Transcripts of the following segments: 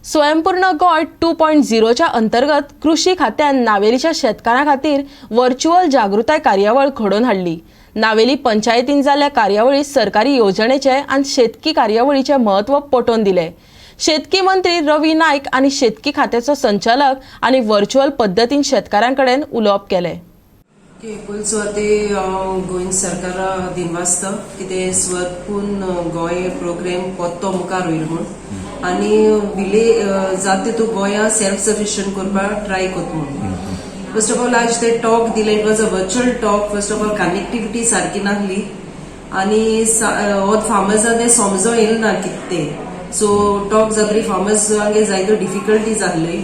स्वयंपूर्ण गोंय 2.0च्या अंतर्गत कृषी खात्यान नावेलीच्या शेतकारां खातीर व्हर्च्युअल जागृताय कार्यावळ घडोवन हाडली. नावेली पंचायतीन जाल्ल्या कार्यावळीत सरकारी येवजणेचे आनी शेतकी कार्यावळीचें म्हत्व पटोवन दिलें. शेतकी मंत्री रवी नायक आनी शेतकी खात्याचो संचालक आनी व्हर्च्युअल पद्दतीन शेतकारां कडेन उलोवप केलें. ओके, पयलीं सुवाते हांव गोंय सरकारा दिनवासता की ते स्वतपून गोंय प्रोग्राम पोत्तो मुखार वयर म्हूण आनी विले जाता तितू गोंया सेल्फ सफिशियंट करपाक ट्राय करता म्हूण. फर्स्ट ऑफ ऑल, आज ते टॉक दिले, it was a virtual talk. First of all, connectivity सारकी नासली आनी हो फार्मर्सां ते समजो येयल ना कितें ते. सो टॉक जातरी फार्मर्सांगे जायत्यो डिफिकल्टी जाल्ली,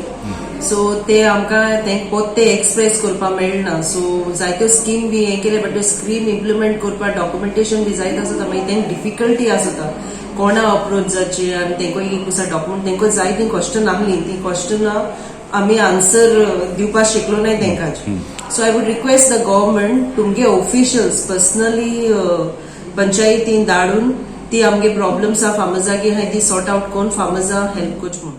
सो ते आमकां ते पोत्ते एक्सप्रेस करपाक मेळना. सो जायत्यो स्कीम बी हें केले, बट त्यो स्कीम इम्प्लिमेंट करपाक डॉक्युमेंटेशन बी जायत आसता, मागीर तेंका डिफिकल्टी आसता कोणा अप्रोच जावचे आनी तेंको एक कुसा डॉक्युमेंट. तेंको जाय ती क्वेश्चन आहली, ती क्वेश्चनां आमी आन्सर दिवपाक शकलो नाय तेंकां. So I would request the government, तुमगे ऑफिशियल्स पर्सनली पंचायतीन धाडून ती आमगे प्रॉब्लम्स आहा फार्मर्सागे आहाय ती सॉर्ट आउट करून फार्मर्सां हेल्प करची म्हणून.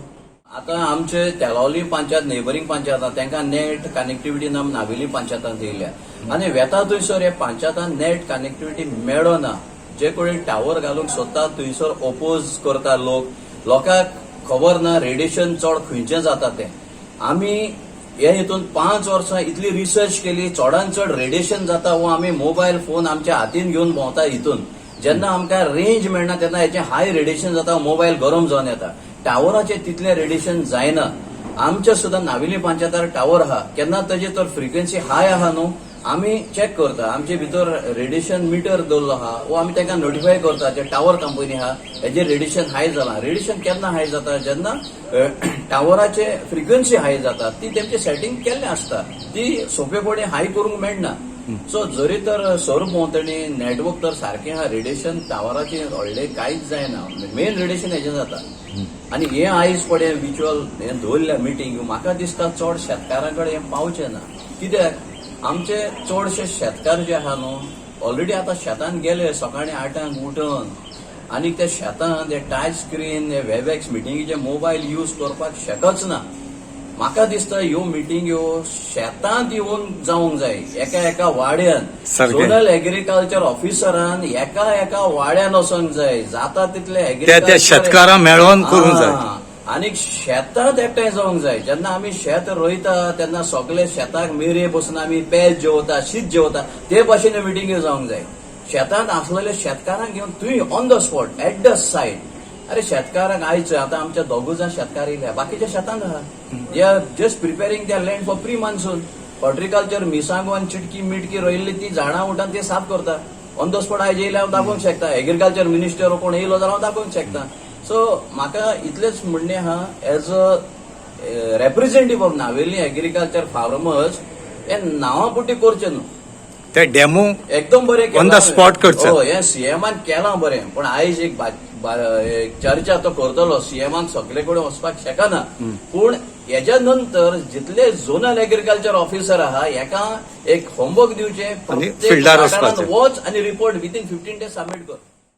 आता आमचे तेलावली पंचायत, नेबरींग पंचायत, तांकां नेट कनेक्टिव्हिटी ना. नावेली पंचायतान दिल्या आनी वेता थंयसर हे पंचायतान नेट कनेक्टिव्हिटी मेळना. जे कोणी टावर घालूंक सोदता थंयसर ओपोज करता लोक. लोकांक खबर ना रेडिएशन चड खंयचें जाता तें. आमी हे हितून 5 वर्सां इतली रिसर्च केली, चडान चड रेडिएशन जाता हो आमी मोबायल फोन आमच्या हातीन घेवन भोंवता. हितून जेन्ना आमकां रेंज मेळना तेन्ना हेचें हाय रेडिएशन जाता, मोबायल गरम जावन येता. टावराचें तितलें रेडिएशन जायना. आमच्या सुद्दां नावेली पंचायतार टावर आहा, केन्ना ताजे तर फ्रिक्वेन्सी हाय आहा न्हू, आमी चॅक करता. आमचे भितर रेडिएशन मिटर दवरलो आहा वो आमी तांकां नोटिफाय करता, जे टावर कंपनी आहा हेजे रेडिएशन हाय जाला. रेडिएशन केन्ना हाय जाता? जेन्ना टावराचे फ्रिक्वेन्सी हाय जाता. ती तेमचे सेटिंग केल्लें आसता, ती सोंपेपणी हाय करूंक मेळना. सो जरी तर सरभोंवतणी नेटवर्क तर सारकें आहा, रेडिएशन टावराचें व्हडलें कांयच जायना. मेन रेडिएशन हेजें जाता. आनी हें आयज पळय विज्युअल हें दवरल्या मिटींग, म्हाका दिसता चड शेतकारां कडेन हें पावचें ना. कित्याक आमचे चडशे शेतकार जे आहा न्हू, ऑलरेडी आतां शेतान गेले सकाळी 8 उठून आनी त्या शेतान ते टच स्क्रीन वेबएक्स मिटिंगेचे मोबायल यूज करपाक शकच ना. म्हाका दिसता ह्यो मिटिंग्यो शेतांत येवन जावंक जाय, एका एका वाड्यान. सारकें. झोनल एग्रीकल्चर ऑफिसरान एका एका वाड्यान वचोंक जाय, जाता तितले त्या त्या शेतकारां मेळोन करूंक जाय. आनी शेतांत एकठांय जावंक जाय. जेन्ना आमी शेत रोयता तेन्ना सगळे शेताक मेरे बसून आमी पेज जेवता, शीत जेवता, ते भाशेन मिटिंग्यो जावंक जाय. शेतांत आसलेले शेतकारांक घेवन थंय on the spot, at the site. अरे, शेतकारांक आयज आतां आमच्या दोगूय जाण शेतकार येयल्या, बाकीच्या शेतांत आहा. They are just preparing their land for pre monsoon horticulture. मिसांगो आनी चिटकी मिटकी रोयल्ली ती झाडां उठान ते साफ करता. ऑन the spot आयज येयल्यार हांव दाखोवंक शकता. एग्रीकल्चर मिनिस्टर कोण येयलो जाल्यार हांव दाखोवंक शकता. सो म्हाका इतलेंच म्हणणें आहा, as a representative of Navelim agriculture farmers, हे नांवा पुटी करचें न्हू. ते डेमो एकदम बरें. On the spot करचें. हय, हें सीएमान केलां बरें, पण आयज एक चर्चा तो करतलो. सीएमान सगळे कडेन वचपाक शकना, पूण हेच्या नंतर जितले झोनल एग्रीकल्चर ऑफिसर आहा हेका एक होमवर्क दिवचें. आनी फिल्डार वचपाचें. वच आनी रिपोर्ट विथीन 15 डेज सबमीट कर.